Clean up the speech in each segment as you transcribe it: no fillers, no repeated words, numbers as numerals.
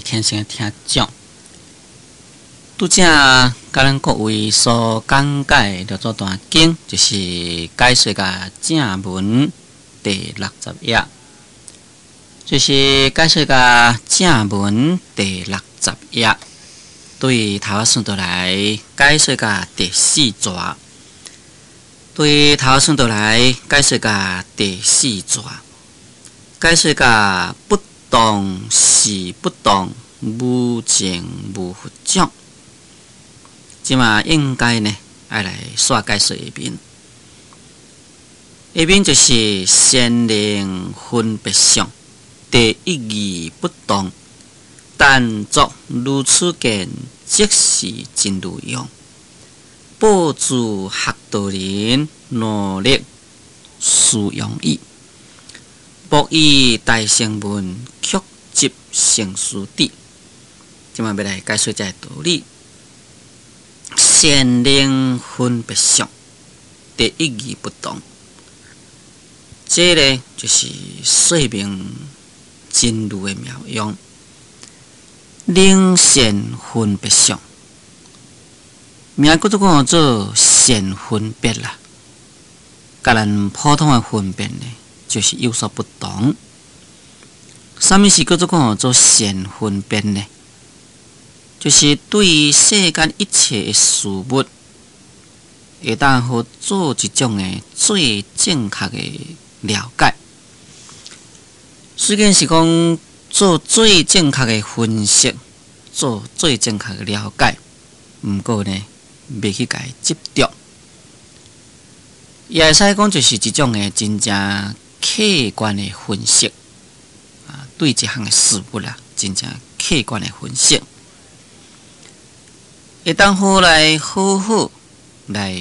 虔誠的聽眾，拄才共咱各位所講解的六祖壇經，就是解說甲正文第六十頁，就是解說甲正文第六十頁，對頭仔算倒來解說甲第四逝，對頭仔算倒來解說甲第四逝，解說甲不動是不動，無情無佛種。這馬應該呢，愛來煞解說下面。下面就是善能分別相，第一義不動，但作如此見，即是真如用。報諸學道人努力思用意，莫以大乘文曲折成書智。這馬欲來解說這个道理。善能分別相，第一義不動。這个就是說明真如的妙用。能善分別相，名叫做講做善分別啦。佮咱普通的分別呢，就是有所不同。啥物是叫做講做善分別呢？就是對於世間一切的事物，會當好做一種的最正確的了解。雖然是講做最正確的分析，做最正確的了解，毋過呢，袂去共伊執著。也會使講就是一種的真正客觀的分析，啊，對一項的事物啦，真正客觀的分析，會當好來好好來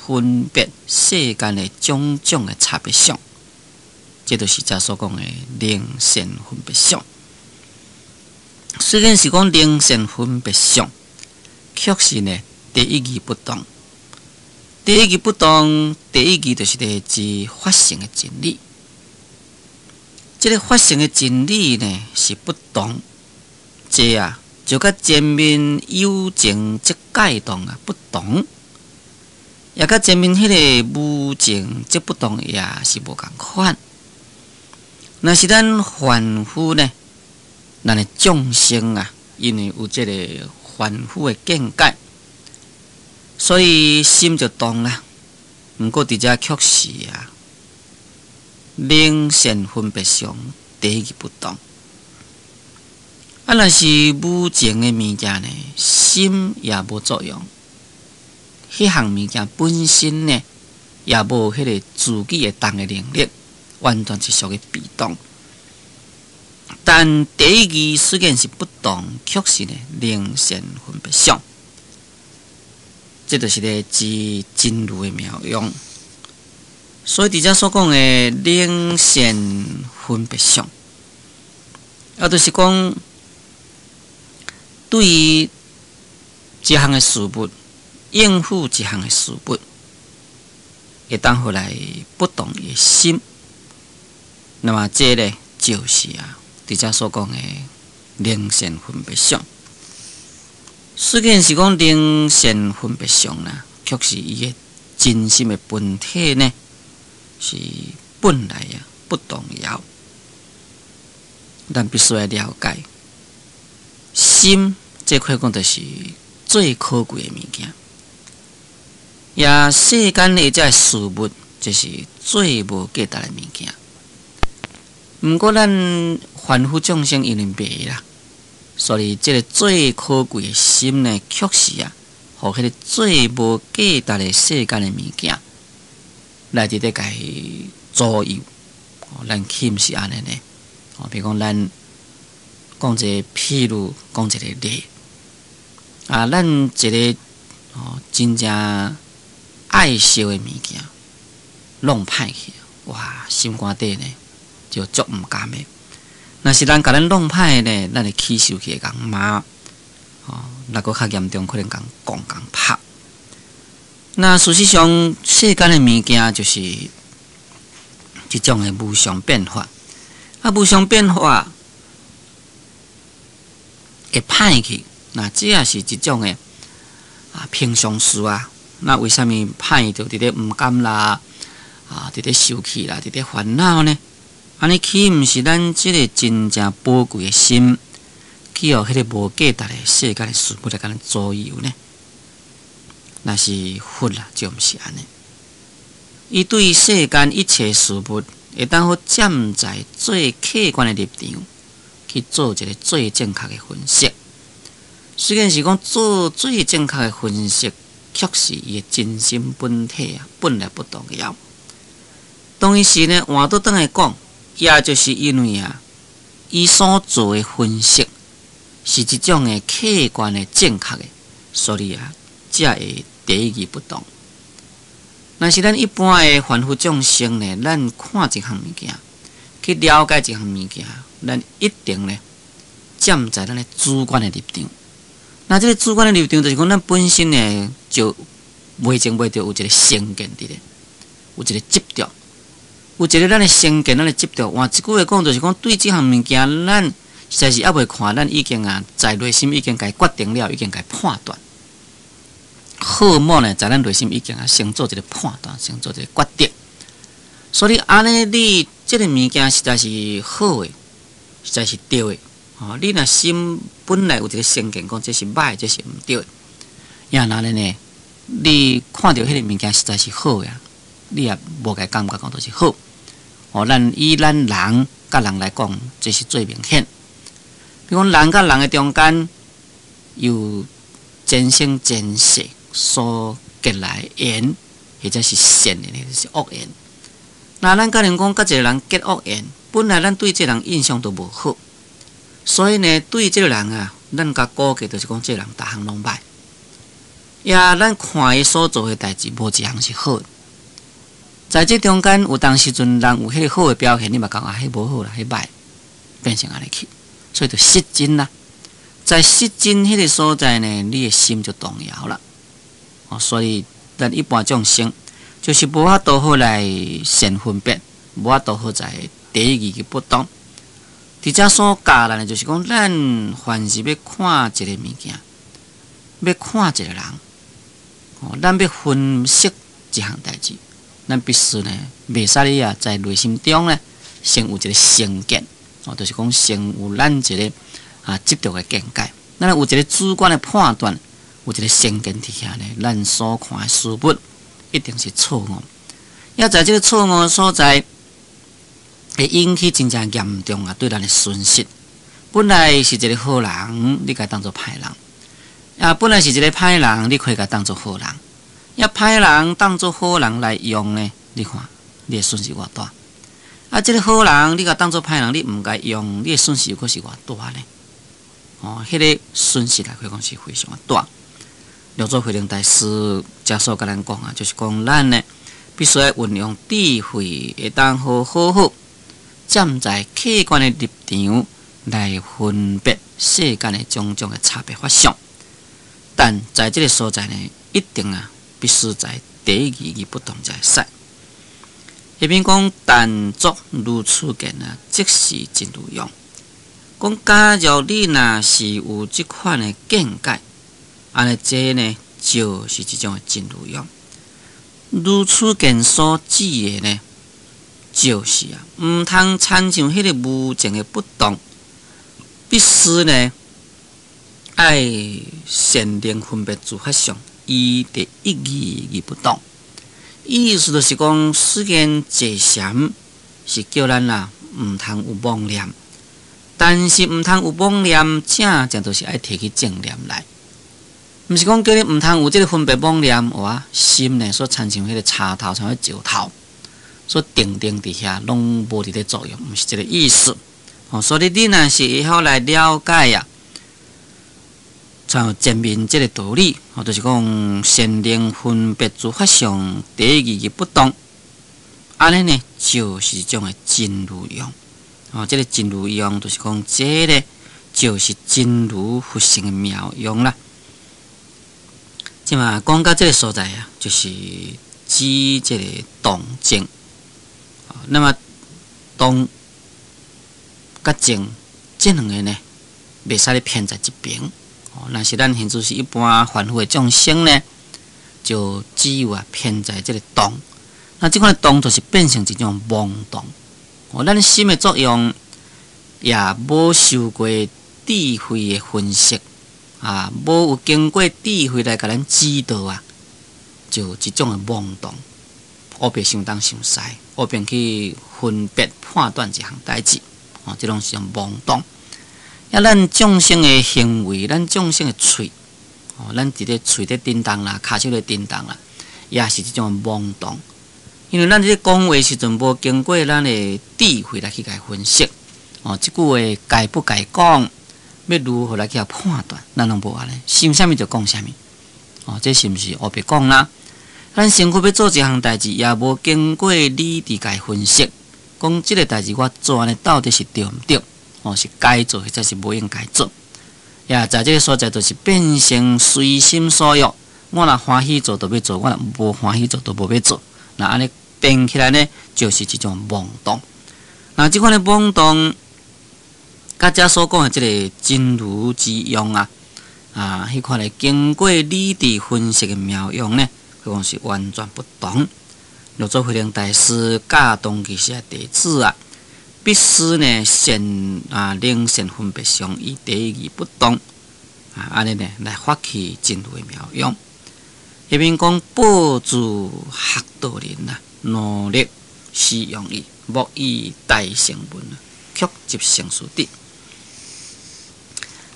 分別世間的種種的差別相，這就是遮所講的能善分別相。雖然是講能善分別相，確實呢，第一義不動。第一義不動，第一義就是咧指法性的真理。這个法性的真理呢是不動，這啊就佮前面有情則蓋動啊不同，也佮前面彼个無情則不動也是無仝款。若是咱凡夫呢，咱的眾生啊，因為有這个凡夫的見解，所以心就動啦。毋過佇遮確實啊，能善分別相第一義不動。啊，若是無情的物件呢，心也無作用。彼項物件本身呢，也無彼个自己會動的能力，完全是屬於被動。但第一義雖然是不動，確實呢，能善分別相，這就是咧指真如的妙用。所以佇遮所講的能善分別相，啊，就是講對於一項的事物，應付一項的事物，會當予來不動伊的心。那麼這咧就是啊，佇遮所講的能善分別相。雖然是講能善分別相啦，卻是伊的真心的本體呢，是本來啊不動搖。咱必須愛了解，心這塊講就是最可貴的物件，也世間的這事物，這是最無價值的物件。毋過咱凡夫眾生因為袂啦，所以這个最可貴的心呢，確實啊，予彼个最無價值的世間的物件來佇咧共伊左右。咱豈毋是按呢呢？哦，比如講咱講一个譬如，講一個例啊，咱一个哦真正愛惜的物件，弄歹去，哇，心肝底呢就足毋甘的。若是人共咱弄歹呢，咱會起生氣，會共罵，哦，若閣較嚴重，可能共摃共拍。那事實上，世間的物件就是這種的無常變化。啊，無常變化，會歹去，那這也是一種的啊平常事啊。那為啥物歹就佇咧毋甘啦，啊，佇咧生氣啦，佇咧煩惱呢？按呢豈毋是咱這个真正寶貴的心，去予彼个無價值的世間的事物來共咱左右呢？若是佛啊，就毋是按呢。伊對世間一切事物，會當好站在最客觀的立場去做一个最正確的分析。雖然是講做最正確的分析，卻是伊的真心本體啊，本來不動搖。當伊時呢，換倒轉來講，也就是因為啊，伊所做的分析是一種的客觀的正確的，所以啊，才會第一義不動。若是咱一般的凡夫眾生呢，咱看一項物件，去了解一項物件，咱一定呢站在咱的主觀的立場。那這个主觀的立場，就是講咱本身呢，就袂前袂著有一个成見佇咧，有一个執著，有一个咱的成見，咱的執著。換一句話講，就是講對這項物件，咱實在是猶未看，咱已經啊，在內心已經共決定了，已經共判斷。好無呢，在咱內心已經啊，先做一个判斷，先做一个決定。所以按呢，你這个物件實在是好的，實在是對的。哦，你若心本來有一个成見，講這是歹，這是毋對的。也那呢？你看著彼个物件實在是好的，你也無共感覺講都是好。哦，咱以咱人佮人來講，這是最明顯。比如講，人佮人的中間有前生前世所結來緣，或者是善緣，或者是惡緣。那咱假如講佮一个人結惡緣，本來咱對這个人印象都無好。所以呢，對這个人啊，咱共估計就是講，這个人逐項攏歹。也咱看伊所做的代誌，無一項是好的。在這中間，有當時陣人有彼個好的表現，你嘛講啊，彼無好啦，彼歹，變成按呢去，所以就失真啦。在失真彼个所在呢，你的心就動搖啦。哦，所以咱一般眾生就是無法度好來善分別，無法度好在第一義去不動。佇遮所教咱的，就是講，咱凡是欲看一个物件，欲看一个人，哦，咱欲分析一項代誌，咱必須呢，袂使你啊，在內心中呢，先有一个成見，哦，就是講先有咱一个啊執著的見解，咱有一个主觀的判斷，有一个成見佇遐呢，咱所看的事物一定是錯誤。也在這个錯誤所在，會引起真正嚴重啊，對咱的損失。本來是一个好人，你共當做歹人；啊，本來是一个歹人，你可以共當做好人。啊，歹人當做好人來用呢，你看你的損失偌大。啊，這个好人你共當做歹人，你毋共用，你的損失又閣是偌大呢？哦，彼个損失來可以講是非常的大。六祖慧能大師遮所共咱講啊，就是講咱呢必須愛運用智慧，會當好好好站在客觀的立場來分別世間的種種的差別法相。但在這个所在呢，一定啊必須在第一義而不動才會使。下面講，但作如此見啊，即是真如用。講假如你若是有這款的見解，按呢這呢就是一種的真如用。如此見所指的呢，就是啊，毋通親像彼个無靜的不動，必須呢愛善能分別諸法相，依第一義而不動。意思就是講，雖然坐禪是叫咱啊毋通有妄念，但是毋通有妄念，正正就是愛提起正念來。毋是講叫你毋通有這个分別妄念，哇，心呢所親像彼个柴頭，像彼石頭，所定定佇遐，攏無佇咧作用，毋是這个意思。哦，所以你若是會曉來了解啊，像前面這个道理，哦，就是講善能分別諸法相，第一義而不動，按呢呢，就是一種的真如用。哦，這个真如用，就是講這个就是真如佛性的妙用啦。這馬講到這个所在啊，就是指這个動靜。那麼動佮靜這兩个呢，袂使咧偏在一邊。哦，若是咱現在是一般凡夫的眾生呢，就只有啊偏在這个動。那這款的動就是變成一種妄動。哦，咱心的作用也無受過智慧的分析，啊，無有經過智慧來共咱指導啊，就這種的妄動，烏白想東想西，烏白去分別判斷一項代誌，哦，這攏是種妄動。啊，咱眾生的行為，咱眾生的喙，哦，咱佇咧喙咧振動啦，跤手咧振動啦，也是這種妄動。因為咱佇咧講話時陣，無經過咱的智慧來去共分析，哦，這句話該不該講，欲如何來去判斷，咱攏無按呢，想啥物就講啥物，哦，這是毋是烏白講啦？咱身軀欲做一項代誌，也無經過理智共分析，講這个代誌我做按呢到底是對毋對？哦，是該做或者是無應該做？也在這个所在，就是變成隨心所欲。我若歡喜做，就欲做；我若無歡喜做，就無欲做。那按呢變起來呢，就是一種妄動。那這款的妄動，佮遮所講的這个真如之用啊，啊，彼款的經過理智分析的妙用呢，可講是完全不同。六祖慧能大師教當其時的弟子啊，必須呢善啊能善分別相，以第一義不動啊，按呢呢來發起真如的妙用。下面講報自學道人啊，努力使用意，莫以大乘聞啊，曲集成事得。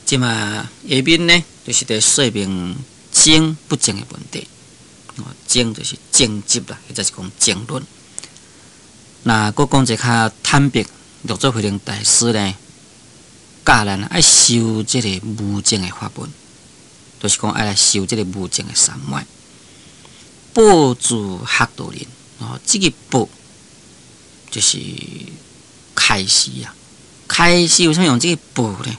這馬下面呢，就是佇說明證不證的問題。哦，爭就是爭執啦，或者是講爭論。那閣講一個較坦白，六祖慧能大師呢，教咱愛修這个無證的法門，就是講愛來修這个無證的三昧。報自學道人，哦，這个報就是開示啊，開示為啥物用這个報呢？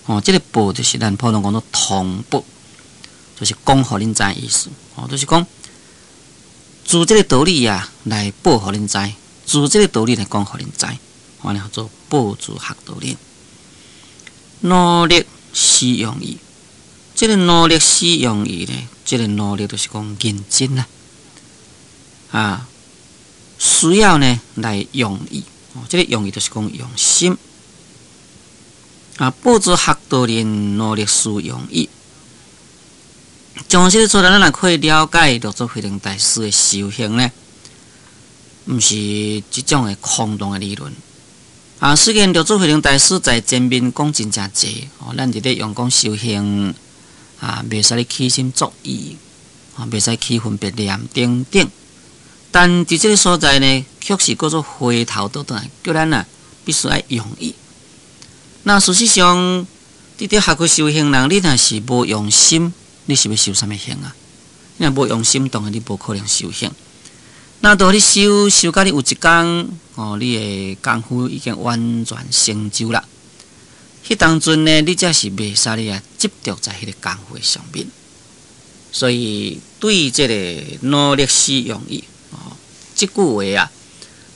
哦，這个報就是咱普通講做通報，就是講予恁知意思。哦，就是講自這个道理啊，來報予恁知；自這个道理來講予恁知，按呢叫做報自學道人。努力使用意，這个努力使用意呢，這个努力就是講認真啦，啊，需要呢來用意。哦，這个用意就是講用心。啊，報自學道人努力使用意。從這个所在，咱若可以了解六祖慧能大師的修行呢，毋是這種的空洞的理論。啊，雖然六祖慧能大師在前面講真正濟，哦，咱佇咧用功修行，啊，袂使咧起心作意，啊，袂使起分別念等等。但佇這个所在呢，卻是閣做回頭倒轉來，叫咱啊必須愛用意。那事實上，佇咧學佛修行人，你若是無用心，你是欲修啥物行啊？你若無用心，當然你無可能修行。那到你修修到你有一工，哦，你的功夫已經完全成就啦。彼當陣呢，你才是袂使你啊執著在彼个功夫的上面。所以對這个努力使用意，哦，這句話啊，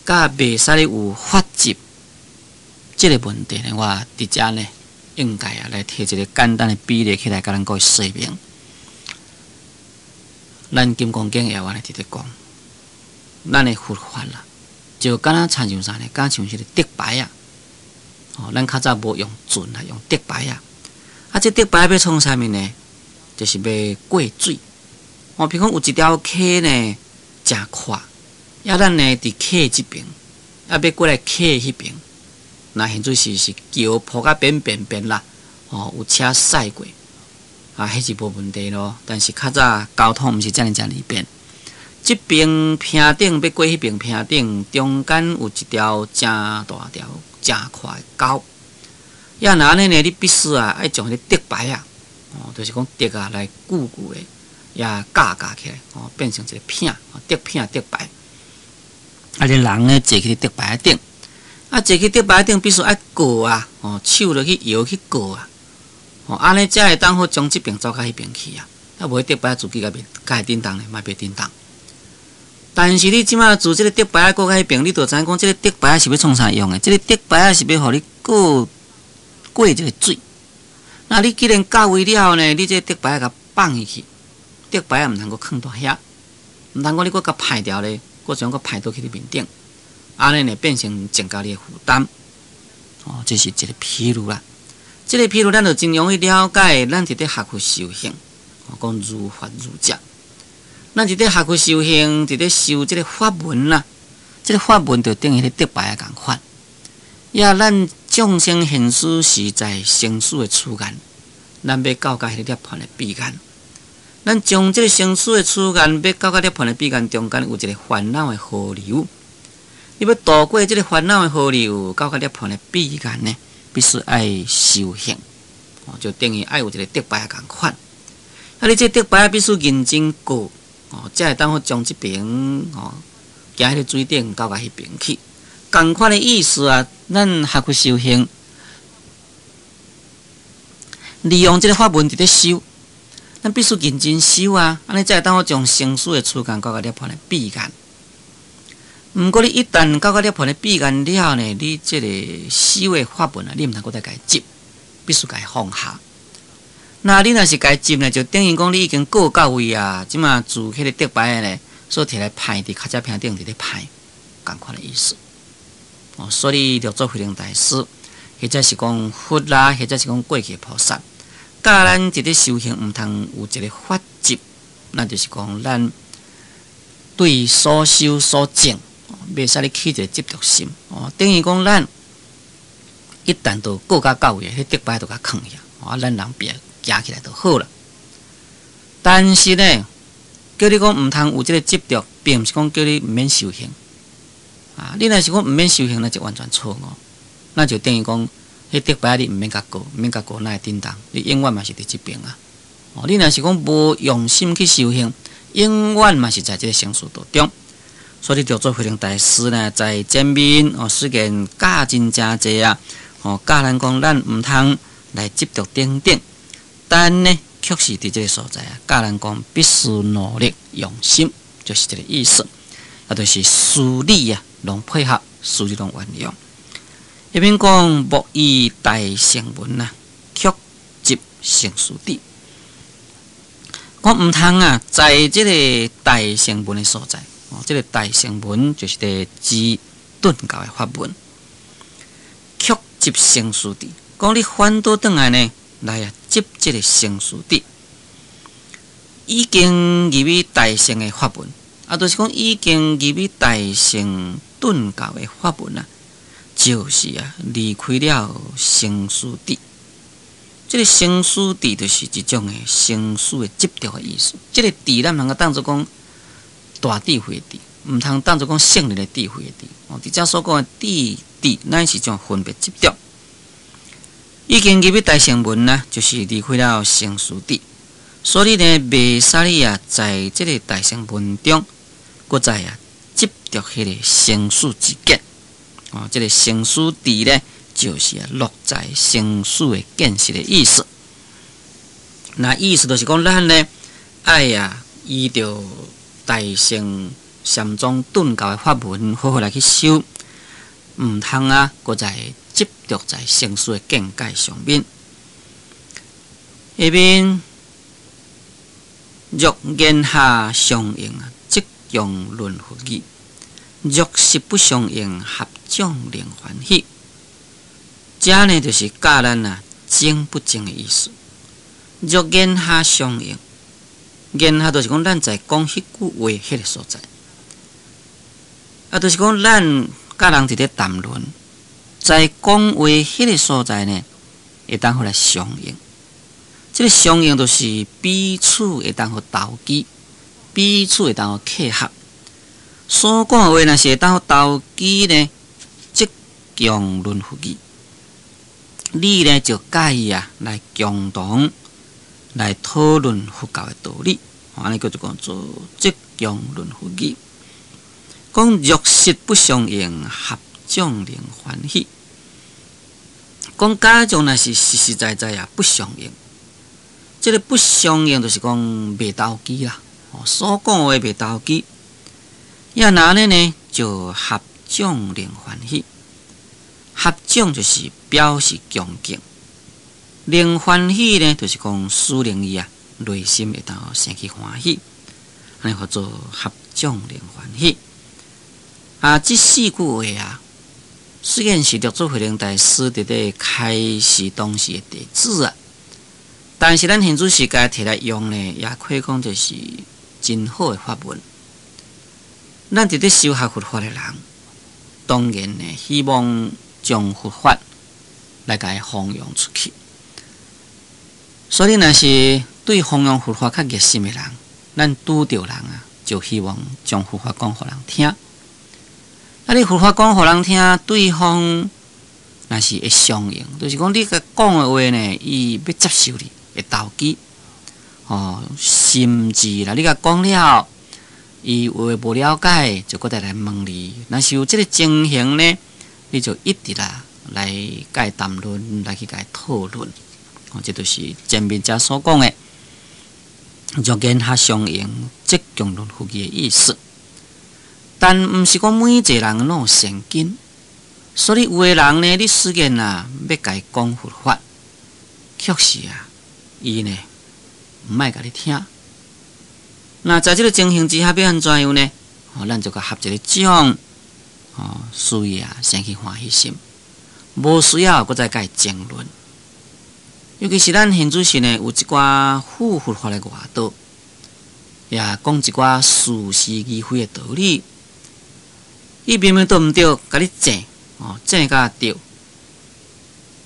佮袂使你有法執這个問題呢，我佇遮呢應該啊來提一个簡單的比例起來，共咱各位說明。咱金剛經也按呢佇咧講，咱的佛法啦，就敢若親像啥呢？敢像是个竹排啊！哦，咱較早無用船啊，用竹排啊。啊，這竹排欲創啥物呢？就是欲過水。哦，比如講有一條溪呢，誠闊，啊，咱呢佇溪這邊，啊，欲過來溪彼邊，那現在是橋鋪甲扁扁扁啦，哦，有車駛過。啊，彼是無問題咯。但是較早交通毋是遮爾遮爾便，這邊坪頂欲過彼邊坪頂，中間有一條誠大條、誠闊的溝。啊，若按呢呢，你必須啊愛將彼个竹排啊，哦，就是講竹啊來固固的，也架架起來，哦，變成一个坪，竹坪竹排。啊，這人呢坐去竹排頂，啊，坐去竹排頂必須愛過啊，哦，手落去搖去過啊。哦，按呢才會當好將這邊走到彼邊去啊！啊，無彼竹排自己共袂共會振動咧，嘛袂振動。但是你這馬自這个竹排過到彼邊，你就知影講這个竹排是欲創啥用的？這个竹排是欲予你過過這个水。那你既然到位了呢，你這竹牌共放去去，竹牌仔毋通閣囥佇遐，毋通講你閣共歹掉咧，閣將閣歹倒去你面頂，按呢呢變成增加你的負擔。哦，這是一個譬喻啦。這個譬喻咱就真容易了解，咱佇咧學佛修行，講如法如教。咱佇咧學佛修行，佇咧修這個法門啦，這個法門就等於彼個竹牌仔仝款。也咱眾生現世是在生死的彼岸，咱欲到達彼個涅槃的彼岸。咱將這個生死的彼岸，欲到達涅槃的彼岸中間有一個煩惱的河流。你欲渡過這個煩惱的河流，到達涅槃的彼岸呢？必須愛修行，哦，就等於愛有一個竹牌仔仝款。啊，你這竹牌仔必須認真過，哦，才會當好將這爿哦，行彼個水頂到達彼爿去。仝款的意思啊，咱學佛修行，利用這個法門佇咧修，咱必須認真修啊，按呢才會當好將生死的彼岸到達涅槃的彼岸。毋過你一旦到達涅槃的彼岸了呢，你這個修的法門啊，你毋通閣再共執，必須共放下。那你若是共執呢，就等於講你已經過到位啊，這馬自彼個竹牌呢，所提來歹佇跤跡坪頂佇咧歹，仝款的意思。哦，所以六祖慧能大師，或者是講佛啦，或者是講過去的菩薩，教咱佇咧修行，毋通有一個法執，那就是講咱對所修所證，袂使你起一個執著心。哦，等於講咱一旦都過較到位，彼竹牌就共囥去，啊，咱人別行起來就好啦。但是呢，叫你講毋通有這個執著，並毋是講叫你毋免修行。啊，你若是講毋免修行，那就完全錯誤。那就等於講，彼竹牌你毋免共過，毋免共過，哪會振動？你永遠嘛是佇這爿啊。哦，你若是講無用心去修行，永遠嘛是在這個生死道中。所以六祖慧能大師呢，在前面哦，雖然教真誠濟啊，哦，教咱講咱毋通來執著等等，但呢，卻是佇這個所在啊，教咱講必須努力用心，就是這個意思。啊，就是事理啊，攏配合，事理攏運用。下面講莫依大乘門啊，卻執生死智。講毋通啊，在這個大乘門的所在，哦，這個大乘門就是佇指頓教的法門。卻執生死智，講你反倒轉來呢，來啊執這個生死智，已經入去大乘的法門，啊，就是講已經入去大乘頓教的法門啊，就是啊離開了生死智。這個生死智就是一種的生死的執著的意思。這個智咱毋通當做講大智慧的智，毋通當做講聖人的智慧的智。哦，佇遮所講的智智，乃是一種分別執著。已經入去大乘門啊，就是離開了生死智。所以呢，袂使你啊，在這個大乘門中，閣再啊執著彼個生死之見。哦，這個生死智呢，就是啊落在生死的見識的意思。那意思就是講，咱呢愛啊依著大乘禪宗頓教的法門，好好來去修，毋通啊閣再執著在生死的見解上面。下面若言下相應啊，則共論佛義；若實不相應，合眾令歡喜。這呢就是教咱啊精不精的意思。若言下相應，言下就是講咱在講彼句話彼個所在，啊，就是講咱佮人佇咧談論，在講話彼個所在呢，會當好來相應。這個相應就是彼此會當好投機，彼此會當好契合。所講的話若是會當好投機呢，則共論佛義。你呢就佮伊啊來共同來討論佛教的道理，按呢叫做講做則共論佛義。講若實不相應，合眾令歡喜。講假如若是實實在在啊不相應，這個不相應就是講袂投機啦。所講話袂投機，也那按呢呢就合眾令歡喜。合眾就是表示恭敬，令歡喜呢，就是講使令伊啊，內心會當生起歡喜，按呢號做合掌令歡喜。啊，這四句話啊，雖然是六祖慧能大師佇咧開示當時的弟子啊，但是咱現主時共提來用呢，也可以講就是真好的法門。咱佇咧修學佛法的人，當然呢，希望將佛法來共伊弘揚出去。所以，若是對弘揚佛法較熱心的人，咱拄著人啊，就希望將佛法講予人聽。啊，你佛法講予人聽，對方若是會相應，就是講你共講的話呢，伊欲接受你，會投機，哦，甚至啦，你共講了，伊有的無了解，就閣再來問你。若是有這个情形呢，你就一直啦來共伊談論，來去共伊討論。哦，這就是前面遮所講的，若言合相應，則共論佛義的意思。但毋是講每一個人攏有善根，所以有的人呢，你雖然啊欲共伊講佛法，卻是啊，伊呢毋愛共你聽。那在這个情形之下，欲按怎樣呢？哦，咱就共合一个掌，哦，使伊啊生起歡喜心，無需要閣再共伊爭論。尤其是咱現主時呢，有一寡附佛法的外道，也講一寡似是而非的道理。伊明明都毋對，共你爭，哦，爭甲對。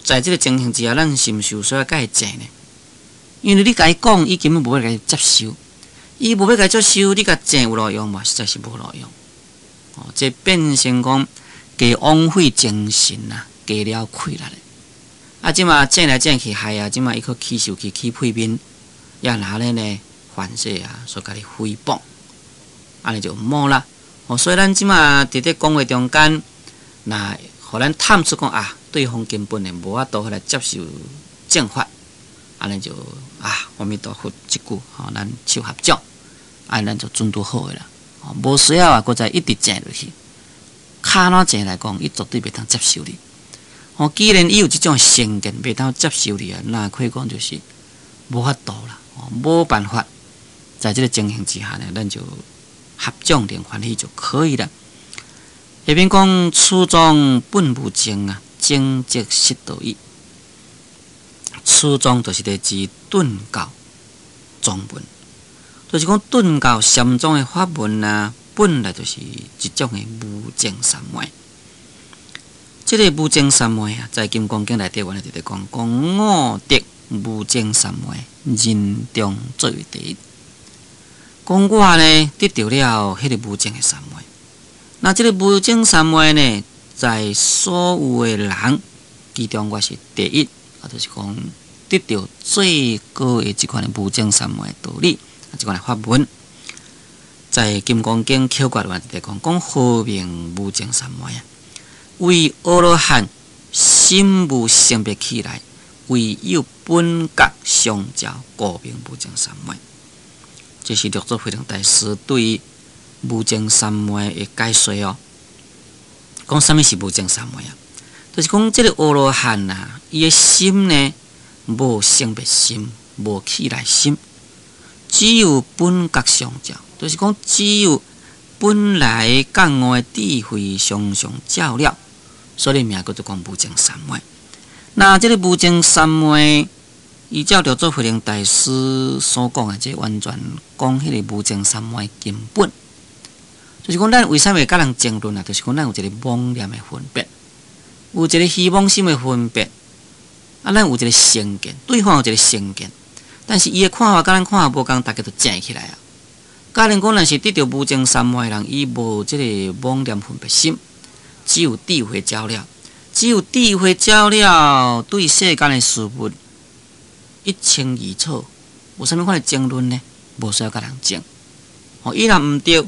在這个情形之下，咱是毋是有需要共伊爭呢？因為你共伊講，伊根本無欲共你接受，伊無欲共接受，你共爭有路用無？實在是無路用。哦，這變成講加枉費精神啊，加了氣力。啊！這馬爭來爭去，害啊！這馬伊閣起受氣、起屁面，也拿咧呢反說啊，所共你誹謗，按呢就毋好啦。哦，所以咱這馬佇咧講話中間，若予咱探出講啊，對方根本呢無法度來接受正法，按呢就啊，阿彌陀佛一句，吼，咱手合掌，按呢咱就準拄好的啦。哦，無需要啊，閣再一直爭落去，較按怎爭來講，伊絕對袂當接受你。哦，既然伊有這種成見，袂當接受你啊，那可以講就是無法度啦，哦，無辦法，在這个情形之下呢，咱就合掌令歡喜就可以了。下面講此宗本無證啊，證則失道義。此宗就是咧指頓教宗門，就是講頓教禪宗的法門啊，本來就是一種的無證三昧。這个無證三昧啊，在《金剛經》內底，原來就佇講，講我得無證三昧，人中最為第一。講我呢得著了彼个無證的三昧。那這个無證三昧呢，在所有的人其中，我是第一，啊，就是講得著最高的這款的無證三昧的道理，啊，這款的法門，在《金剛經》口訣內底講，講何名無證三昧啊？為阿羅漢心無生滅起來，唯有本覺相照，故名無證三昧。這是六祖慧能大師對無證三昧的解說哦。講啥物是無證三昧啊？就是講這个阿羅漢啊，伊的心呢，無生滅心，無起來心，只有本覺相照，就是講只有本來覺悟的智慧常常照了。所以名叫做講無證三昧。那這个無證三昧，依照六祖慧能大師所講的，這完全講彼个無證三昧根本，就是講咱為啥物會佮人爭論啊？就是講咱有一个妄念的分別，有一个虛妄心的分別，啊，咱有一个成見，對方有一个成見，但是伊的看法佮咱看法無仝，大家就爭起來啊。假如講若是得著無證三昧的人，伊無這个妄念分別心。只有智慧照了，只有智慧照了，對世間的事物一清二楚，有啥物款的爭論呢？無需要佮人爭。哦，伊若毋對，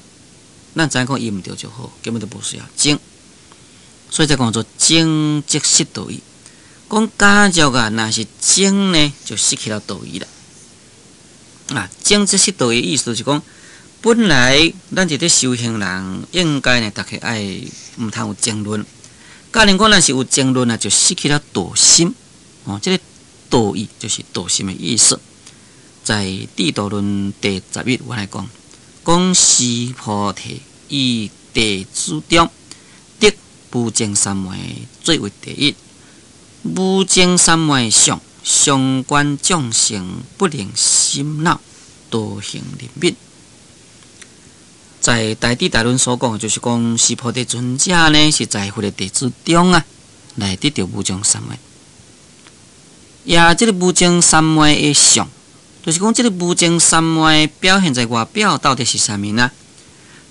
咱知影講伊毋對就好，根本就無需要爭。所以才講做爭則失道義。講假如啊，若是爭呢，就失去了道義啦。啊，爭則失道義意思就是講，本來咱這個修行人應該呢，逐家愛毋通有爭論。假如講咱是有爭論啊，就失去了道心。哦，這个道意，就是道心的意思。在《智度論》第11我來講，講須菩提於弟子中得無諍三昧最為第一，無諍三昧相，常觀眾生不令心惱，多行憐憫。在《大智大論》所講，就是講須菩提尊者呢，是在佛的弟子中啊，來得著無諍三昧。也這个無諍三昧的相，就是講這个無諍三昧表現在外表到底是啥物呢？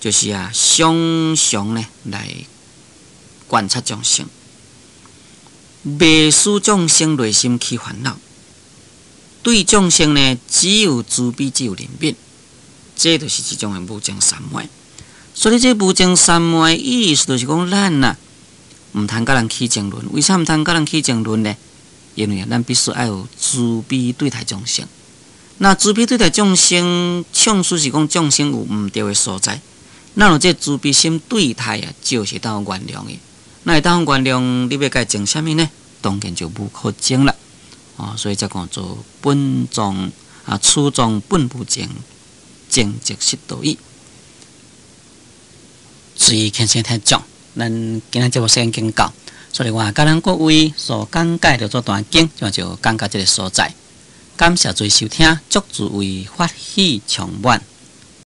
就是啊，常常呢來觀察眾生，袂使眾生內心起煩惱，對眾生呢只有慈悲，只有憐憫，這就是一種的無諍三昧。所以這無諍三昧意思就是講咱啊，毋通佮人起爭論。為啥毋通佮人起爭論呢？因為咱必須愛有慈悲對待眾生。那慈悲對待眾生，縱使是講眾生有毋對的所在，咱有這慈悲心對待啊，就是當原諒伊。那會當原諒，你欲共伊爭啥物呢？當然就無可爭啦。哦，所以才講做本藏啊，此藏本無爭，爭則失道義。注意輕聲聽講，咱今仔節目時間已經到，所以我共咱各位所講解的這段經，就講到這个所在。感謝諸位收聽，祝諸位法喜充滿。